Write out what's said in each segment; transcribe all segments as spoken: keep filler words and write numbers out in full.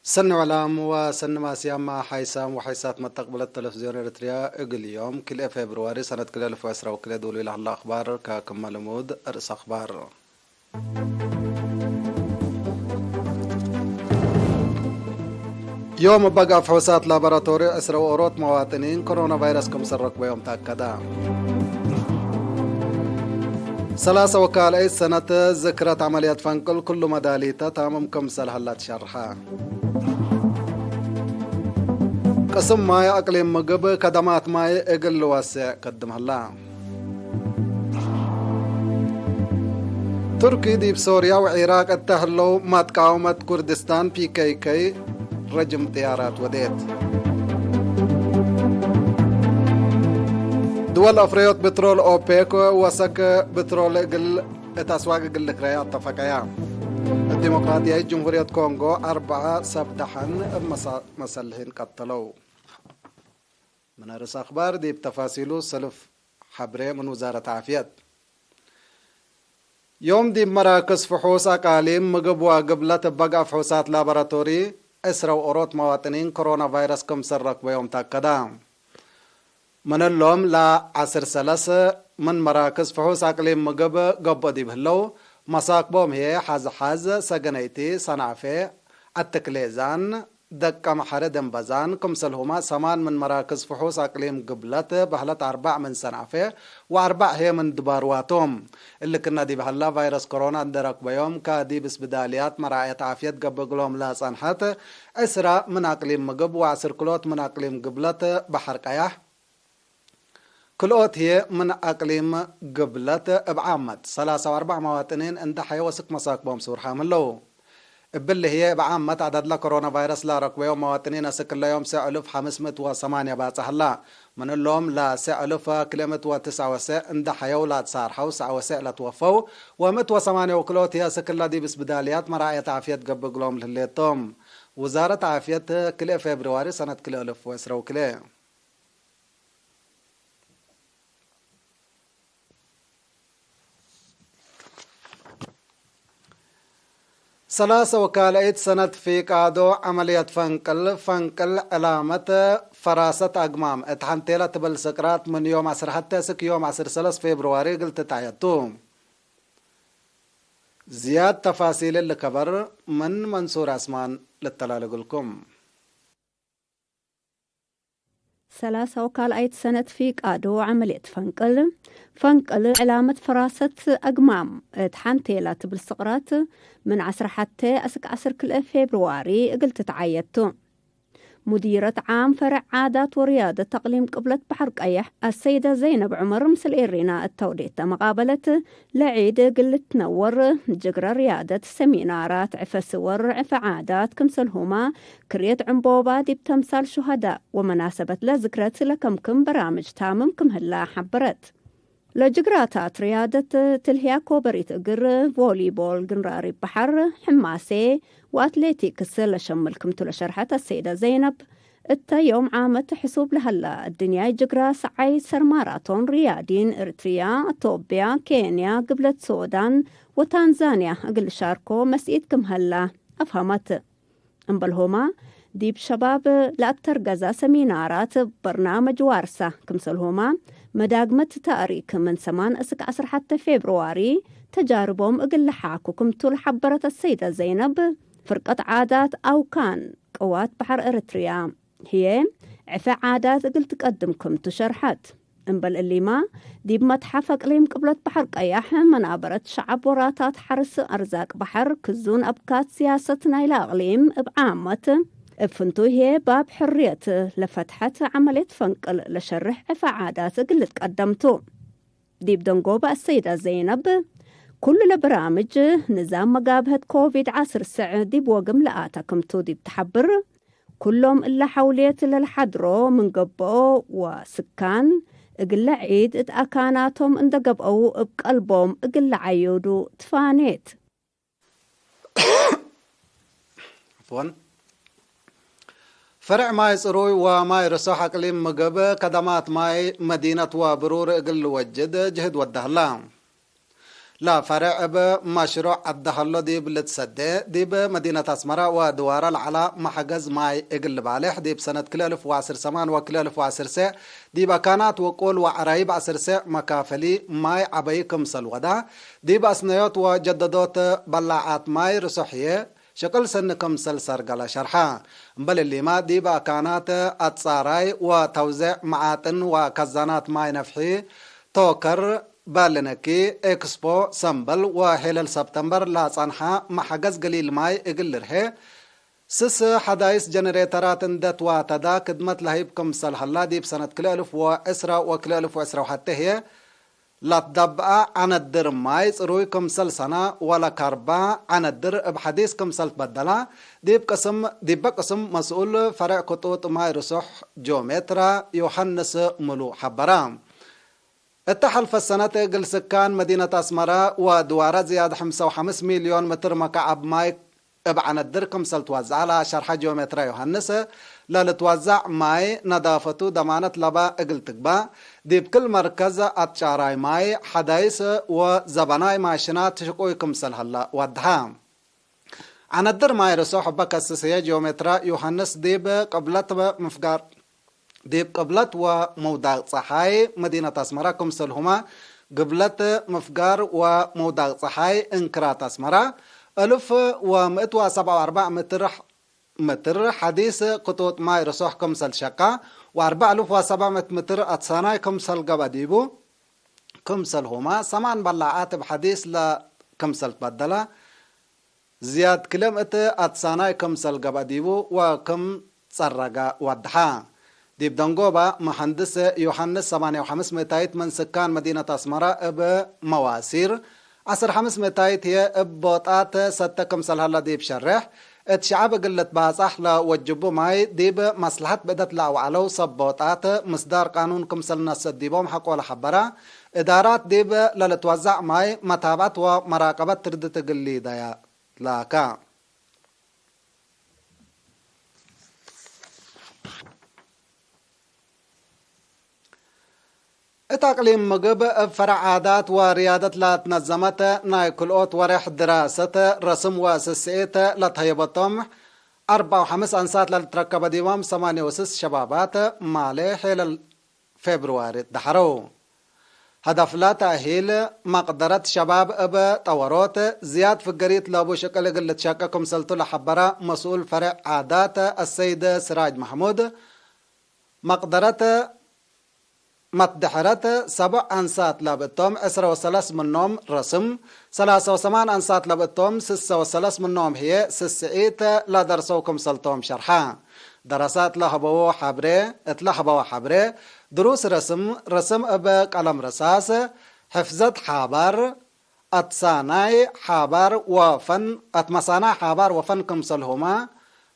ሰኒ ወዕላም ወሰኒ ማስያማ ሓይሳም ወሓይሳት መተቅብለት ተለፍዝዮን ኤረትርያ፣ እግል ዮም ክልኤ ፌብርዋሪ ሰነት ክልኤ አልፍ ወዕስራ ወክልኤ ዱሉይ ለሀለ አክባር ከክመ ልሙድ ርእስ አክባር። ዮም እበ አግኣብ ፍሑሳት ላቦራቶሪ ዕስረ ወኦሮት መዋጥኒን ኮሮና ቫይረስ ክምሰል ረክበዮም ተአከደ። ሰላሰ ወካልአይት ሰነት ዝክረት ዐመልየት ፈንቅል ክሉ መዳሊተ ታምም ክምሰል ሀላ ትሸርሐ። ቅስም ማይ አቅሊም ምግብ ከደማት ማይ እግል ልወሴዕ ቅድም ሀላ። ቱርኪ ዲብ ሶርያ ወዒራቅ እተ ህለው መትቃወመት ኩርድስታን ፒ ኬ ኬ ረጅም ጥያራት ወዴት። ድወል አፍረዮት ብትሮል ኦፔክ ወሰክ ብትሮል እግል እት አስዋቅ እግል ልክረያ አተፈቀያ። ዲሞቅራጥያይት ጅምሁርየት ኮንጎ አርበዐ ሰብ ደሐን እብ መሳ-፣ መሰልሒን ቀተለው። ምን አርእስ አክባር ዲብ ተፋሲሉ ሰልፍ ሐብሬ ምን ውዛረት ዓፍየት። ዮም ዲብ መራክዝ ፍሑስ አቃሊም ምግብ ወግብለት እበ አግኣብ ፍሑሳት ላቦራቶሪ ዕስረ ወኦሮት መዋጥኒን ኮሮና ቫይረስ ክምሰል ረክበዮም ተአከደ። ምን እሎም ለዐስር ሰለስ ምን መራክዝ ፍሑስ አቅሊም ምግብ ገብኦ ዲብ ህለው፣ መሳክቦም ህዬ ሐዝ ሐዝ፣ ሰገነይቲ፣ ሰናፌ፣ አትክሌዛን፣ ደቀ መሐረ ደንበዛን፣ ክምሰልሁመ ሰማን ምን መራክዝ ፍሑስ አቅሊም ግብለት በህለት አርበዕ ምን ሰናፌ ወአርበዕ ህዬ ምን ድባርዋ ቶም። እሊ ክነ ዲብ ሀላ ቫይረስ ኮሮና እንዴ ረክበዮም፣ ከዲብ እስብዳልያት መራዐየት ዓፍየት ገብእ እግሎም ለጸንሐት ዕስራ ምን አቅሊም ምግብ ወዐስር ክልኦት ምን አቅሊም ግብለት በሐር ቀያሕ፣ ክልኦት ህዬ ምን አቅሊም ግብለት እብ ዓመት ሰላሳ ወአርበዕ መዋጥኒን እንዴ ሐየው አስክ መሳክቦም ስውርሓም ህለው። እብሊ ህዬ እብ ዓመት ዐደድለ ኮሮና ቫይረስ ለረክበዮም መዋጥኒን አስክ እለ ዮም ሰዕ እሉፍ ሐምስ ምእት ወሰማንያ ባጽሕ ህላ። ምን እሎም ለሰዕ እሉፍ ክልኤ ምእት ወትስዐ ወሰዕ እንዴ ሐየው ለአትሳርሐው ሰዕ ወሰዕ ለትወፈው ወምእት ወሰማንያ ወክልኦት ህዬ አስክ እለ ዲብ እስብዳልያት መራዐየት ዓፍየት ገብእ እግሎም ለህሌት ቶም። ውዛረት ዓፍየት ክልኤ ፌብርዋሪ ሰነት ክልኤ እልፍ ወዕስራ ወክልኤ። ሰላሰ ወካልአይት ሰነት ፊቃዶ ዐመልየት ፈንቅል፣ ፈንቅል ዕላመት ፈራሰት አግማም እት ሐንቴለ ትብል ስቅራት ምን ዮም ዐስር ሐቴ እስክ ዮም ዐስር ሰለስ ፌብርዋሪ እግል ትትዐየድ ቱ። ዝያድ ተፋሲል እሊ ከበር ምን መንሱር ዐስማን ልተላል እግልኩም። ሰላሳ ወካልኣይት ሰነት ፊቃዶ ዐመልየት ፈንቅል፣ ፈንቅል ዕላመት ፈራሰት አግማም እት ሐንቴላ ትብል ስቅራት፣ ምን ዐስር ሐቴ አስክ ዐስር ክልኤ ፌብርዋሪ እግል ትትዓየድ ቱ። ሙዲረት ዓም ፈርዕ ዓዳት ወርያደት አቅሊም ቅብለት በሐር ቀየሕ አሰይደ ዘይነብ ዑመር ምስል ኤሪና እት ተውዴተ መቃበለት፣ ለዒድ እግል ልትነወር፣ ጅግረ ርያደት፣ ሰሚናራት፣ ዕፈ ስወር፣ ዕፈ ዓዳት፣ ክምሰልሁመ ክርየት ዕንቦባ ዲብ ተምሳል ሹሀዳእ ወመናሰበት ለዝክረት ለከምክም በራምጅ ታምም ክም ህላ ሐበረት። ለጅግራታት ርያደት ትልህያ ኮበሪት እግር፣ ቮሊቦል፣ ግንራሪብ በሐር፣ ሕማሴ ወአትሌቲክስ ለሸምል ክምቱ ለሸርሐት አሰይደ ዘይነብ፣ እተ ዮም ዓመት ሕሱብ ለሀላ፣ እድንያይ ጅግራ ሰዓይ ሰር ማራቶን ርያዲን እርትርያ፣ አቶብያ፣ ኬንያ፣ ግብለት ሶዳን ወታንዛንያ እግል ሻርኮ መስኢት ክም ሀላ አፍሀመት። እምበልሆማ፣ ዲብ ሸባብ ለአተርገዛ ሰሚናራት፣ በርናመጅ ዋርሳ፣ ክምሰልሆማ፣ መዳግመት ተእሪክ ምን ሰማን እስክ ዐስር ሐቴ ፌብርዋሪ ተጃርቦም እግል ለሓኩ ክምቱ ለሐበረት አሰይደ ዘይነብ፣ ፍርቀት ዓዳት አውካን ቅዋት በሐር ኤረትርያ ህዬ፣ ዕፌ ዓዳት እግል ትቀድም ክምቱ ሸርሐት። እምበል እሊማ፣ ዲብ መትሐፍ አቅሊም ቅብለት በሐር ቀያሕ፣ መናበረት ሸዐብ ወራታት ሐርስ አርዛቅ በሐር፣ ክዙን አብካት ሲያሰት ናይለ አቅሊም እብ ዓመት፣ እብ ፍንቱይ ህዬ ባብ ሕርየት ለፈትሐት ዐመልየት ፈንቅል ለሸርሕ ዕፌ ዓዳት እግል ልትቀደም ቱ። ዲብ ደንጎበ አሰይደ ዘይነብ፣ ኩሉ ለበራምጅ ንዛም መጋብሀት ኮቪድ ዐስር ስዕ ዲብ ወግም ለአተ ክምቱ ዲብ ተሐብር፣ ኩሎም እለ ሐውልየት ለለሐድሮ ምን ገብኦ ወስካን፣ እግለ ዒድ እት አካናቶም እንደ ገብአው እብ ቀልቦም እግል ለዐዩዱ ትፋኔት። ዐፍወን። ፈርዕ ማይ ጽሩይ ወማይ ርሶሕ አቅሊም ምግብ ከደማት ማይ መዲነት ወብሩር እግል ልወጅድ ጅህድ ወደ ሀላ። ለፈሬዕ እብ መሽሩዕ ዐድ ሀሎ ዲብ ልትሰዴ፣ ዲብ መዲነት አስመረ ወድዋረ ለዐላ መሐገዝ ማይ እግል ልባሌሕ፣ ዲብ ሰነት ክልኤ እልፍ ወዐስር ሰማን ወክልኤ እልፍ ወዐስር ሴዕ፣ ዲብ አካናት ውቁል ወዐራይብ ዐስር ሴዕ መካፈሊ ማይ ዐበይ ክምሰል ወዳ፣ ዲብ አስነዮት ወጀደዶት በላዓት ማይ ርሱሕ ህዬ፣ ሽቅል ሰኒ ክምሰል ሰርገለ ሸርሐ። እምበል እሊመ፣ ዲብ አካናት አትጻራይ ወተውዜዕ መዓጥን ወከዛናት ማይ ነፍሒ፣ ቶከር፣ ባልነኪ፣ ኤክስፖ፣ ሰምበል ወሔለል ሰብተምበር ለጸንሐ መሐገዝ ገሊል ማይ እግል ልርሄ፣ ስስ ሐዳይስ ጀነሬተራት እንዴ ትዋተዳ ክድመት ለህይብ ክምሰል ሀላ፣ ዲብ ሰነት ክልኤ እልፍ ወዕስረ ወክልኤ እልፍ ወዕስረ ወሐቴ ህዬ፣ ለትደብአ ዐነድር ማይ ጽሩይ ክምሰል ሰና ወለከርባ ዐነድር እብ ሐዲስ ክምሰል ትበደላ፣ ዲብ ቅስም፣ ዲበ ቅስም መስኡል ፈሬዕ ክጡጥ ማይ ርሱሕ ጂኦሜትራ ዮሐንስ ሙሉ ሐበረ። እተ ሐልፈት ሰነት እግል ስካን መዲነት አስመረ ወድዋረ ዝያድ ሐምሳ ወሐምስ ሚልዮን ምትር መካዐብ ማይ እብ ዐነድር ክምሰል ትወዘዐ ለሸርሐ ጂኦሜትራ ዮሐንስ፣ ለልትወዘዕ ማይ ነዳፈቱ ደማነት ለበ እግል ትግበእ፣ ዲብ ክል መርከዝ አትጫራይ ማይ ሐዳይስ ወዘበናይ ማሽናት ሽቁይ ክምሰል ሀለ ወድሐ። ዐነድር ማይ ርሱሕ እበ ከስስ ህዬ ጂኦሜትራ ዮሐንስ ዲብ ቅብለት ምፍጋር ዲብ ቅብለት ወመውዳቅ ጸሓይ መዲነት አስመረ ክምሰልሁመ ግብለት ምፍጋር ወመውዳቅ ጸሓይ እንክራት አስመረ እልፍ ወምእት ወሰብዓ ወአርበዕ ምትር፣ ምትር ሐዲስ ክጡጥ ማይ ርሱሕ ክምሰል ሸቀ ወአርበዕ እልፍ ወሰብዕ ምእት ምትር አትሳናይ ክምሰል ገብአ ዲቡ፣ ክምሰልሁመ ሰማን በላዓት እብ ሐዲስ ለክምሰል ትበደለ። ዝያድ ክለ ምእት አትሳናይ ክምሰል ገብአ ዲቡ ወክም ጸረገ ወድሐ። ዲብ ደንጎበ፣ መሀንድስ ዮሐንስ ሰማንያ ወሐምስ ምእታይት ምን ስካን መዲነት አስመረ እብ መዋሲር፣ ዐስር ሐምስ ምእታይት ህዬ እብ ቦጣት ሰተ ክምሰል ሀለ ዲብ ሸሬሕ፣ እት ሸዐብ እግል ልትባጻሕ ለወጅቡ ማይ ዲብ መስለሐት ብእደት ለአውዐለው ሰብ ቦጣት ምስዳር ቃኑን ክምሰል ነሰእ ዲቦም ሐቆ ለሐበረ፣ እዳራት ዲብ ለልትወዘዕ ማይ መታብዐት ወመራቀበት ትርድት እግል ሊደየ ላከ። እት አቅሊም ምግብ እብ ፈረዕ ዓዳት ወርያደት ለትነዘመት ናይ ክልኦት ወሬሕ ድራሰት ረስም ወስስኢት ለትሀየበቶም አርበዕ ወሐምስ አንሳት ለልትረከበ ዲቦም ሰማንየ ወስስ ሸባባት ማሌ ሔለል ፌብርዋሪ ትደሐረው። ሀደፍለ ተእሂል መቅደረት ሸባብ እብ ጠወሮት ዝያድ ፍገሪት ለቡ ሽቅል እግል ልትሸቀ ክምሰልቱ ለሐበረ መስኡል ፈሬዕ ዓዳት አሰይድ ስራጅ መሕሙድ፣ መቅደረት መትደሐረት ሰቦዕ አንሳት ለብእቶም ዕስረ ወሰለስ ምኖም ረስም፣ ሰላሰ ወሰማን አንሳት ለብእቶም ስሰ ወሰለስ ምኖም ህዬ ስስዒት ለደርሰው ክምሰልቶም ሸርሐ። ደረሳት ለሀበዎ ሐብሬ፣ እት ለሀበወ ሐብሬ፣ ድሩስ ረስም፣ ረስም እብ ቀለም ርሳስ፣ ሕፍዘት ሓባር፣ አትሳናይ ሓባር ወፈን፣ አትመሳናይ ሓባር ወፈን ክምሰልሁመ፣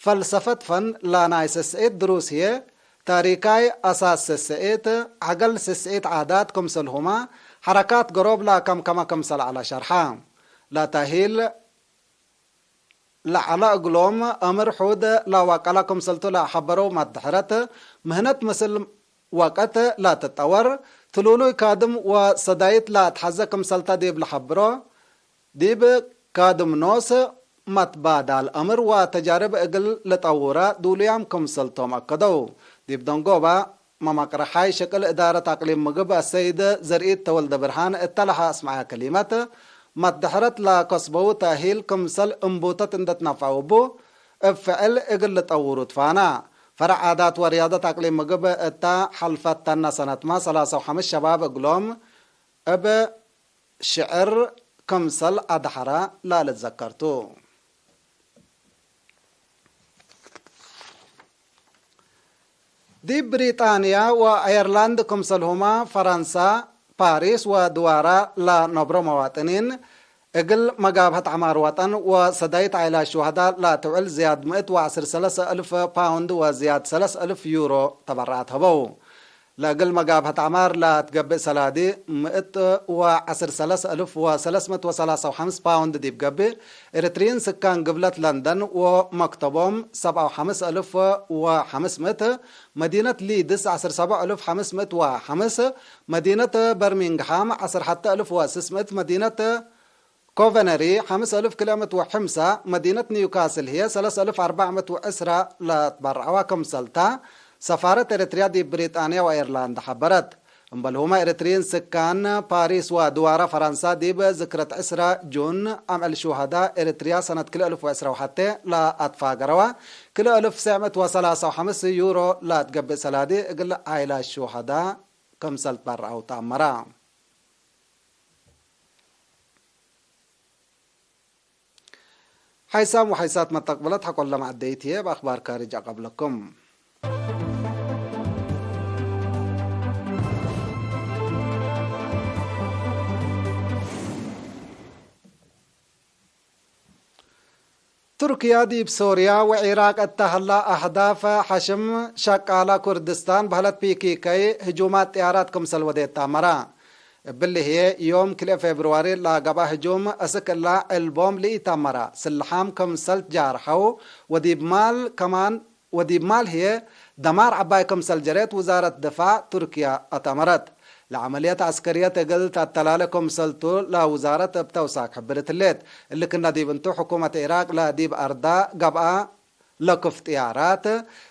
ፈልሰፈት ፈን ለናይ ስስዒት ድሩስ ህዬ፣ ታሪካይ አሳስ ስስዒት፣ ዐገል ስስዒት ዓዳት ክምሰልሁመ፣ ሐረካት ገሮብ ለከምከመ ክምሰል ዐለ ሸርሐ። ለተሂል ለዐለ እግሎም አምር ሑድ ለወቀለ ክምሰልቱ ለሐበረው መትድሕረት፣ ምህነት ምስል ወቀት ለትጠወር፣ ትሉሉይ ካድም ወሰዳይት ለአትሐዘ ክምሰልተ ዲብ ለሐብሮ፣ ዲብ ካድም ኖስ መትባዳል አምር ወተጃርብ እግል ልጠውረ ዱሉያም ክምሰልቶም አከደው። ዲብ ደንጎበ፣ መመቅረሓይ ሽቅል እዳረት አቅሊም ምግብ አሰይድ ዘርኢት ተወልደ ብርሃን እተ ለሀ አስመዐ ከሊመት፣ መትድሕረት ለከስበዉ ተእሂል ክምሰል እምቡተት እንዴ ትነፈዐው እቡ፣ እብ ፍዕል እግል ልጠውሩ ትፋና። ፈረዕ ዓዳት ወርያደት አቅሊም ምግብ እተ ሐልፈት ተነ ሰነትመ ሰላሰ ወሐምስ ሸባብ እግሎም እብ ሽዕር ክምሰል አድሐረ ለልትዘከር ቱ። ዲብ ብሪጣንያ ወአየርላንድ ክምሰልሁመ ፈረንሳ፣ ፓሪስ ወድዋራ ለነብሮ መዋጥኒን፣ እግል መጋብሀት ዐማር ወጠን ወሰዳይት ዓይላት ሹሀዳ ለትውዕል ዝያድ ምእት ወዐስር ሰለሰ እልፍ ፓውንድ ወዝያድ ሰለስ እልፍ ዩሮ ተበረዓት ሀበው። ለእግል መጋብሀት ዐማር ለትገብእ ሰላዲ ምእት ወዐስር ሰለስ እልፍ ወሰለስ ምእት ወሰላሳ ወሐምስ ፓውንድ ዲብ ገብእ፣ ኤረትርይን ስካን ግብለት ለንደን ወመክተቦም ሰብዓ ወሐምስ እልፍ ወሐምስ ምእት፣ መዲነት ሊድስ ዐስር ሰብዕ እልፍ ሐምስ ምእት ወሐምስ፣ መዲነት በርሚንግሃም ዐስር ሐተ እልፍ ወስስ ምእት፣ መዲነት ኮቨነሪ ሐምስ እልፍ ክልኤ ምእት ወሐምሳ፣ መዲነት ኒውካስል ህዬ ሰለስ እልፍ አርበዕ ምእት ወዕስራ ለትበርዐዋ ክምሰልታ፣ ሰፋረት ኤረትርያ ዲብ ብሪጣንያ ወኤርላንድ ሐበረት። እምበልሁመ ኤረትርይን ስካን ፓሪስ ወድዋረ ፈረንሳ ዲብ ዝክረት ዕስራ ጁን አምዕል ሹሀዳ ኤረትርያ ሰነት ክልኤ እልፍ ወዕስራ ወሐቴ ለአትፋገረዋ ክልኤ እልፍ ትስዕ ምእት ወሰላሳ ወሐምስ ዩሮ ለትገብእ ሰላዲ እግል ዓይላት ሹሀዳ ክምሰል ትበርዐው ተአመረ። ሓይሳም ወሓይሳት መተቅብለት ሐቆለ መዐደይት ህዬ እብ አክባር ካርጅ አቀብለኩም። ቱርክያ ዲብ ሶርያ ወዒራቅ እተ ሀላ አህዳፍ ሐሽም ሸቃላ ኩርድስታን በህለት ፒ ኪ ከይ ህጁማት ጥያራት ክምሰል ወዴት ተአመረ። እብሊ ህዬ ዮም ክልኤ ፌብርዋሪ ለገብአ ህጁም እስክ እላ ዕልቦም ለኢተአመረ ስልሓም ክምሰል ትጃርሐው ወዲብ ማል ከማን ወዲብ ማል ህዬ ደማር ዐባይ ክምሰል ጀሬት ውዛረት ድፋዕ ቱርክያ አተመረት። ለዐመልየት ዐስከርየት እግል ተአተላሌ ክምሰልቱ ለውዛረት እብ ተውሳክ ሕብርት ህሌት። እሊ ክነ ዲብ እንቱ ሕኩመት ዒራቅ ለዲብ አርዳ ገብአ ለክፍ ጥያራት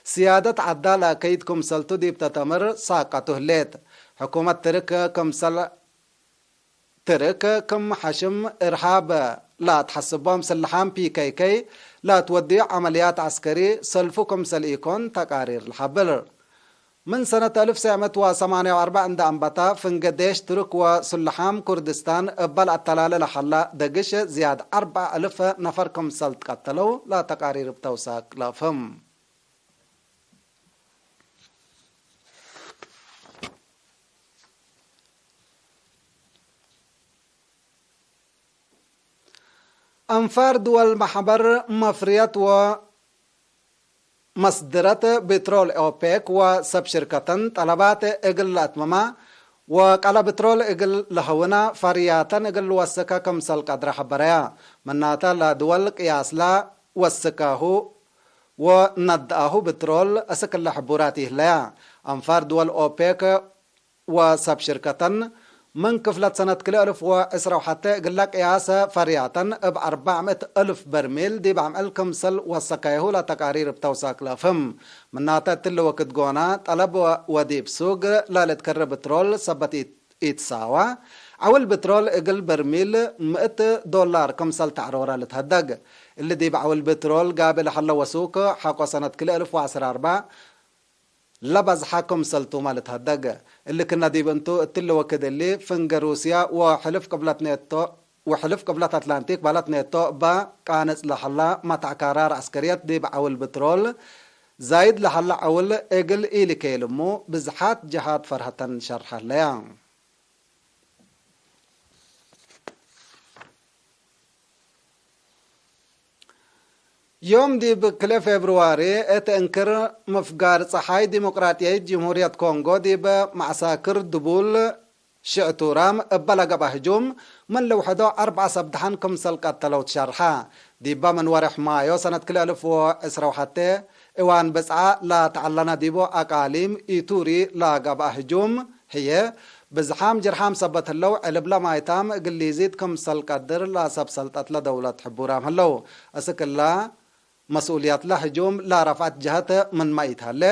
ስያደት ዐዳ ለአከይድ ክምሰልቱ ዲብ ተተምር ሳቀቱ ህሌት። ሕኩመት ትርክ ክምሰል ትርክ ክም ሐሽም እርሃብ ለአትሐስቦም ስልሓም ፒ ኬ ኬ ለአትወድዩ ዐመልያት ዐስከሪ ሰልፉ ክምሰል ኢኮን ተቃሪር ለሐብር። ምን ሰነት አልፍ ትስዕ ምእት ወሰማንያ ወአርበዕ እንደ አንበተ፣ ፍንጌ ዴሽ ትርክ ወስልሓም ኩርድስታን እበ ለአተላሌ ለሀላ ደግሽ ዝያድ አርበዕ አልፍ ነፈር ክምሰል ትቀተለው ለተቃሪር እብ ተውሳክ ለአፍህም። አንፋር ድወል መሕበር መፍርየት ወመስድረት ቤትሮል ኦፔክ ወሰብ ሽርከተን ጠለባት እግል ለአትምማ ወቀለ ቤትሮል እግል ለሀውና ፈርያተን እግል ልወስከ ክምሰል ቀድረ ሐበረያ። ምናተ ለድወል ቅያስላ ወስካሁ ወነድአሁ ቤትሮል እስክ እለ ሕቡራት ይህለያ። አንፋር ድወል ኦፔክ ወሰብ ሽርከተን፣ ምን ክፍለት ሰነት ክልኤ አልፍ ወዕስራ ወሐቴ እግለ ቅያሰ ፈርያተን እብ አርበዕ ምእት አልፍ በርሚል ዲብ አምዕል ክምሰል ወሰከየሁ ለተቃሪር እብ ተውሳክ ለአፍህም። ምናተ እትሊ ወክድ ጎና፣ ጠለብ ወዲብ ሱግ ለልትከረ ብትሮል ሰበት ኢት-፣ ኢትሳዋ፣ ዐውል ብትሮል እግል በርሚል ምእት ዶላር ክምሰል ተዕሮረ ልትሀደግ። እሊ ዲብ ዐውል ብትሮል ጋብእ ለሀለ ወሱክ ሐቆ ሰነት ክልኤ አልፍ ወዐስራ አርበዕ ለበዝሐ ክምሰልቱመ ልትሀደግ። እሊ ክነ ዲብ እንቱ፣ እትሊ ወክድ እሊ፣ ፍንገ ሩስያ ወሕልፍ ቅብለት ኔቶ፣ ወሕልፍ ቅብለት አትላንቲክ በህለት ኔቶ እበ ቃንጽ ለሀላ መትዐ ካራር ዐስከርየት ዲብ ዐውል ብትሮል ዛይድ ለሀላ ዐውል እግል ኢሊኬልሙ፣ ብዝሓት ጀሃት ፈርሀተን ሸርሐ ህለያ። ዮም ዲብ ክልኤ ፌብርዋሪ እት እንክር ምፍጋር ጸሓይ ዲሞቅራጥያይት ጅምሁርየት ኮንጎ ዲብ መዐሳክር ድቡል ሽዕቱራም እበ ለገብአ ህጁም ምን ልውሕዶ አርበዕ ሰብ ደሐን ክምሰል ቀተለው ትሸርሐ። ዲበ ምን ወሬሕ ማዮ ሰነት ክልኤ አልፍ ወዕስራ ወሐቴ እዋን ብጽዓ ለተዐለነ ዲቡ አቃሊም ኢቱሪ ለገብአ ህጁም ህዬ፣ ብዝሓም ጅርሓም ሰበት ህለው፣ ዕልብለ ማይታም እግል ሊዚድ ክምሰል ቀድር ለሰብ ሰልጠትለ ደውለት ሕቡራም ህለው። እስክላ መስኡልየትለ ህጁም ለረፍዐት ጀሀት ምንመ ኢትሀሌ፣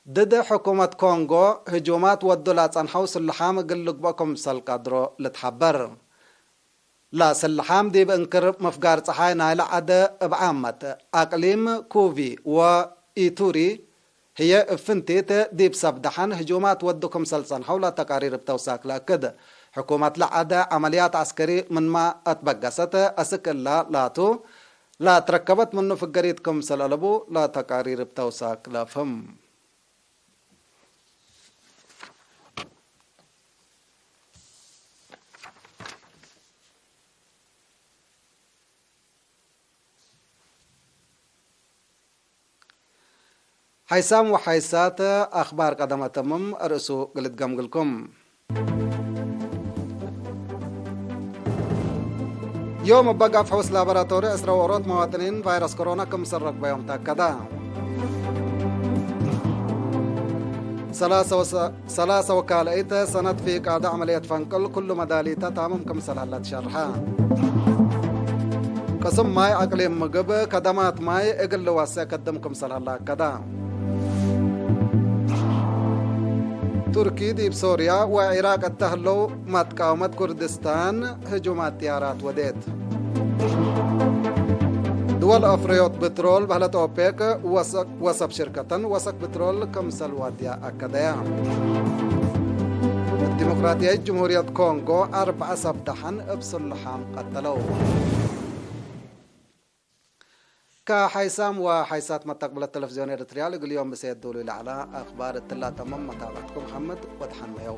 ድድ ሕኩመት ኮንጎ ህጁማት ወዱ ለጸንሐው ስሉሓም እግል ልግበእ ክምሰል ቀድሮ ልትሐበር። ለስልሓም ዲብ እንክር ምፍጋር ጸሓይ ናይለ ዐድ እብ ዓመት፣ አቅሊም ኩቪ ወኢቱሪ ህዬ እብ ፍንቲት ዲብ ሰብ ደሐን ህጁማት ወዱ ክምሰል ጸንሐው ለተቃሪር እብ ተውሳክ ለአክድ። ሕኩመትለ ዐድ ዐመልያት ዐስከሪ ምንመ አትበገሰት፣ አስክ እላ ላቱ ለትረከበት ምኑ ፍገሪት ክምሰል አለቡ ለተቃሪር እብ ተውሳክ ለአፍህም። ሓይሳም ወሓይሳት አኽባር ቀደም አተምም ርእሱ እግል እትገምግልኩም። ዮም እበ ጋፍ ሐውስ ላቦራቶሪ ዕስረ ወኦሮት መዋጥኒን ቫይረስ ኮሮና ክምሰል ረክበዮም ተአከደ። ሰላሰ ወሰ-፣ ሰላሰ ወካልአይት ሰነት ፊቃደ ዐመልየት ፈንቅል ኩሉ መዳሊተ ታምም ክምሰል ሀላ ትሸርሐ። ቅስም ማይ አቅሊም ምግብ ከደማት ማይ እግል ልወሴ ከድም ክምሰል ሀላ አከደ። ቱርኪ ዲብ ሶርያ ወዒራቅ እተ ህለው መትቃውመት ኩርድስታን ህጁማት ጥያራት ወዴት። ድወል አፍረዮት ብትሮል በህለት ኦፔክ ወሰክ ወሰብ ሽርከተን ወሰክ ብትሮል ክምሰል ዋድያ አከደያ። እት ዲሞክራትያይት ጅምሁርየት ኮንጎ አርበዐ ሰብ ደሐን እብ ስሉሓም ቀተለው። ከሓይሳም ወሓይሳት መተቅብለት ተለፍዝዮን ኤረትርያ፣ ለእግል ዮም ብሰየት ዶሉ ለዐለ አክባር እትላ ተምም መታብዐትኩም ሐምድ ወደሐን መየው።